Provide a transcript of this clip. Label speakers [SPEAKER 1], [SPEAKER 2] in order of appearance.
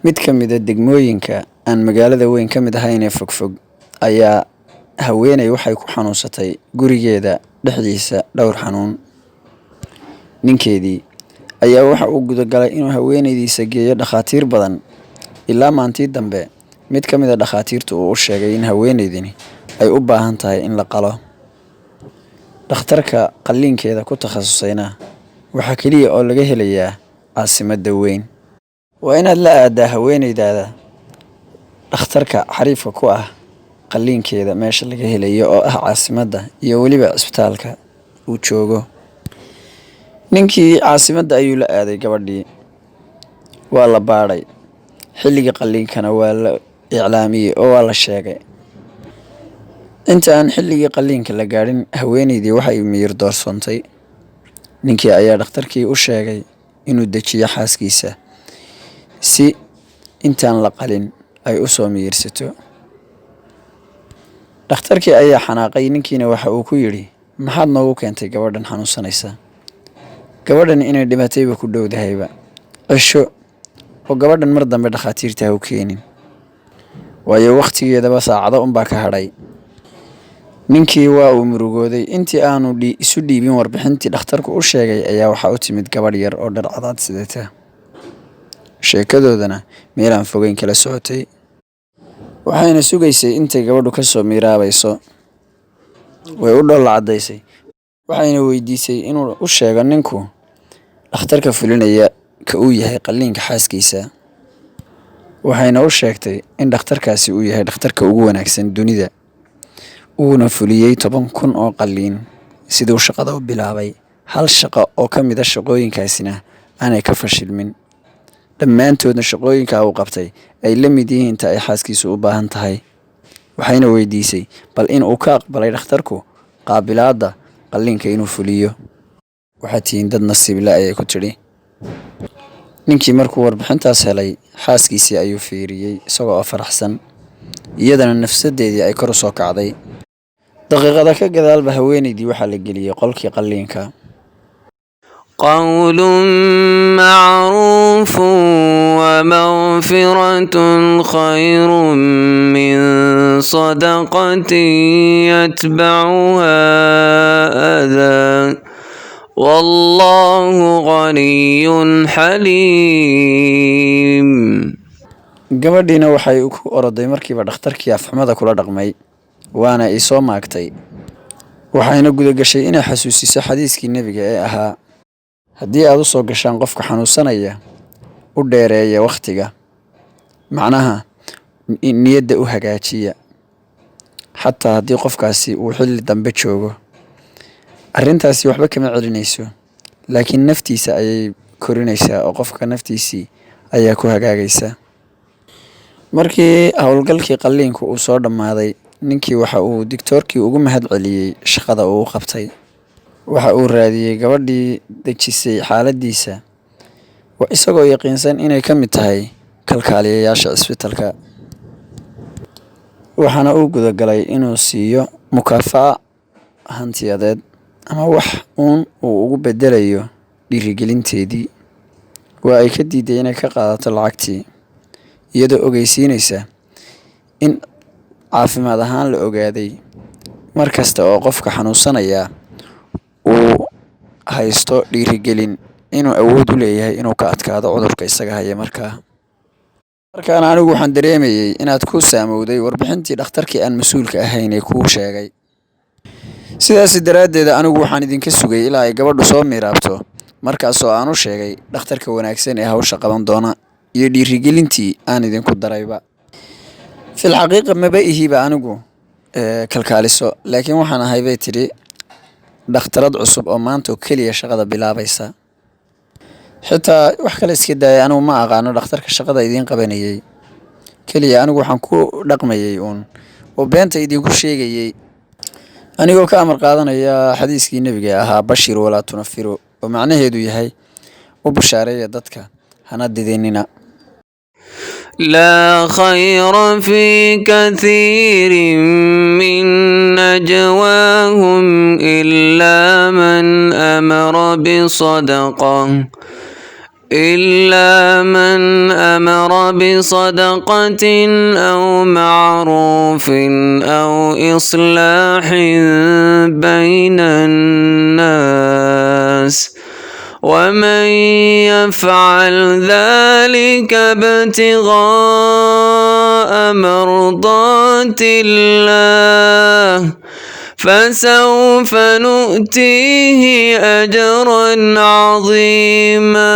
[SPEAKER 1] Mid ka mid ah degmooyinka aan magaalada weyn ka mid ahayn ee fogfog ayaa haweeney waxay ku xanuunsatay gurigeeda dhexdiisa dhowr xanuun. Ninkeedii ayaa waxa uu gudagalay inuu haweeneydiisa geeyo dhakhaatiir badan, ilaa maantii dambe mid ka mid ah dhakhaatiirtu uu u sheegay in haweeneydani ay u baahan tahay in la qalo. Dhakhtarka qalliinkeeda ku takhasusayna waxaa keliya oo laga helayaa caasimadda weyn. Waa inaad la aadaa haweeneydaada dhakhtarka xariifka ku ah qalliinkeeda meesha laga helayo oo ah caasimadda iyo weliba cisbitaalka uu joogo. Ninkii caasimadda ayuu la aaday gabadhii. Waa la baadhay. Xilligii qalliinkana waa la iclaamiyey oo waa la sheegay. Inta aan xilligii qalliinka la gaadhin, haweeneydii waxay miyir doorsoontay. Ninkii ayaa dhakhtarkii u sheegay inuu dejiyo xaaskiisa si intaan la qalin ay u soo miyirsato. Dhakhtarkii ayaa xanaaqay, ninkiina waxa uu ku yidhi, maxaad noogu keentay gabadhan xanuunsanaysa? Gabadhan inay dhimatayba ku dhowdahayba. Cesho oo gabadhan mar dambe dhakhaatiirta ha u keenin. Waayo waqtigeedaba saacado unbaa ka hadhay. Ninkii waa uu murugooday. Intii aanu isu dhiibin warbixintii dhakhtarku u sheegay ayaa waxaa u timid gabadh yar oo dhar cadaad sidata. Sheekadoodana meel aan fogeyn kala socotay. Waxayna sugaysay intay gabadhu ka soo miiraabayso. Way u dhoolla caddaysay. Waxayna weydiisay inuu u sheego ninku dhakhtarka fulinaya ka uu yahay qalliinka xaaskiisa. Waxayna u sheegtay in dhakhtarkaasi uu yahay dhakhtarka ugu wanaagsan dunida, uuna fuliyey 10,000 oo qalliin siduu shaqada u bilaabay. Hal shaqo oo ka mid ah shaqooyinkaasina aanay ka fashilmin. Dhammaantoodna shaqooyinka uu qabtay ay la mid yihiin inta ay xaaskiisu u baahan tahay. Waxayna weydiisay bal in uu ka aqbalay dhakhtarku qaabilaadda qalliinka inuu fuliyo. Waxaad tihiin dad nasiib leh, ayay ku tidhi. Ninkii markuu warbixintaas helay, xaaskiisii ayuu fiiriyey isagoo faraxsan, iyadana nafsadeedii ay kor u soo kacday. Daqiiqada ka gadaalba haweeneydii waxaa la geliyey qolkii qalliinka.
[SPEAKER 2] قول معروف ومغفرة خير من صدقة يتبعها أذى والله غني حليم.
[SPEAKER 1] Gabadhiina waxay ku oroday markiiba dhakhtarkii afxumada kula dhaqmay, waana i soo maagtay. Waxayna guda gashay inay xasuusiso xadiiskii nebiga ee ahaa, haddii aad u soo gashaan qofka xanuunsanaya, u dheereeya wakhtiga, macnaha niyadda u hagaajiya, xataa haddii qofkaasi uu xilli dambe joogo. Arrintaasi waxba kama celinayso, laakiin naftiisa ayay korinaysaa oo qofka naftiisii ayaa ku hagaagaysa. Markii howlgalkii qalliinku uu soo dhammaaday, ninkii waxa uu digtoorkii ugu mahad celiyey shaqada uu u qabtay. Waxa uu raadiyey gabadhii dejisay xaaladdiisa, isagoo yaqiinsan inay ka mid tahay kalkaaliyayaasha cisbitaalka. Waxaana uu gudagalay inuu siiyo mukaafa'a hantiyadeed ama wax uun uu ugu beddelayo dhiirigelinteedii. Waa ay ka diiday inay ka qaadato lacagtii, iyadoo ogeysiinaysa in caafimaad ahaan la ogaaday mar kasta oo qofka xanuunsanaya uu haysto dhiirigelin inuu awood u leeyahay inuu ka adkaado cudurka isaga haya markaa. Markaana anigu waxaan dareemayay inaad ku saamowday warbixintii dhakhtarkii aan mas'uulka ahayn ee kuu sheegay. Sidaas daraaddeed anigu waxaan idinka sugay ilaa ay gabadhu soo miiraabto, markaasoo aan u sheegay dhakhtarka wanaagsan ee hawsha qaban doona iyo dhiirigelintii aan idinku darayba. Fil xaqiiqa maba ihiba anigu kalkaaliso, laakiin waxaan ahay, bay tidhi, dhakhtarad cusub oo maanta oo keliya shaqada bilaabaysa. Xitaa wax kale iska daaya, anigu ma aqaano dhakhtarka shaqada idiin qabanayay. Keliya anigu waxaan ku dhaqmayay uun oo beenta idinku sheegayay, anigoo ka amar qaadanaya xadiiskii nebiga ahaa bashir walaa tunafiru, oo macnaheedu yahay u bushaareeya dadka hana didinina.
[SPEAKER 2] لا خير في كثير من نجواهم إلا من أمر بصدقة إلا من أمر بصدقة أو معروف أو إصلاح بين الناس، ومن يفعل ذلك ابتغاء مرضات الله فسوف نؤتيه أجرا عظيما.